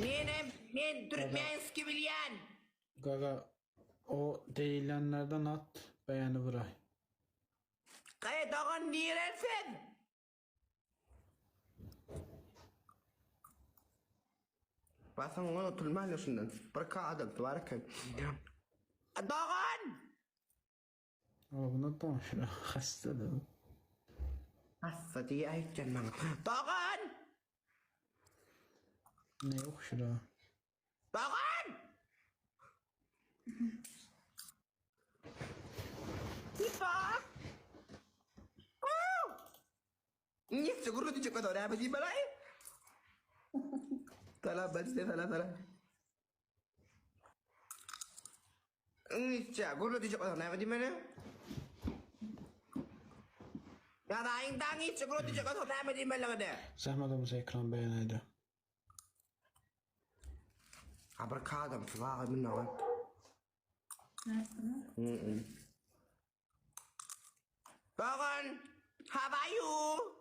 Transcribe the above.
Menem men türkmenski bilýän. Gaga o diýilenlerden at beýany bir aý. Gaý dogan nirelsiz? Basyň unutulman şundan. Bir ka adam bar eken. Dogan! Buna tanşyra hassa da. Hassa diýe aýtýan maňa. Dogan! Ne okşura? Dogan! Tipa! Nifçe gurlu diýjek bolsa näme diýmeli? Salam bence salam salam. Iňlisçe gürle diýjek bolsaň näme diýmeli? Ýazaýyň da iňlisçe gürle diýjek bolsaň näme diýmelidigini. Zähmet bolmasa ekran beýan aýda. Ha bir kadam suwaga münne. Dogan, how are you?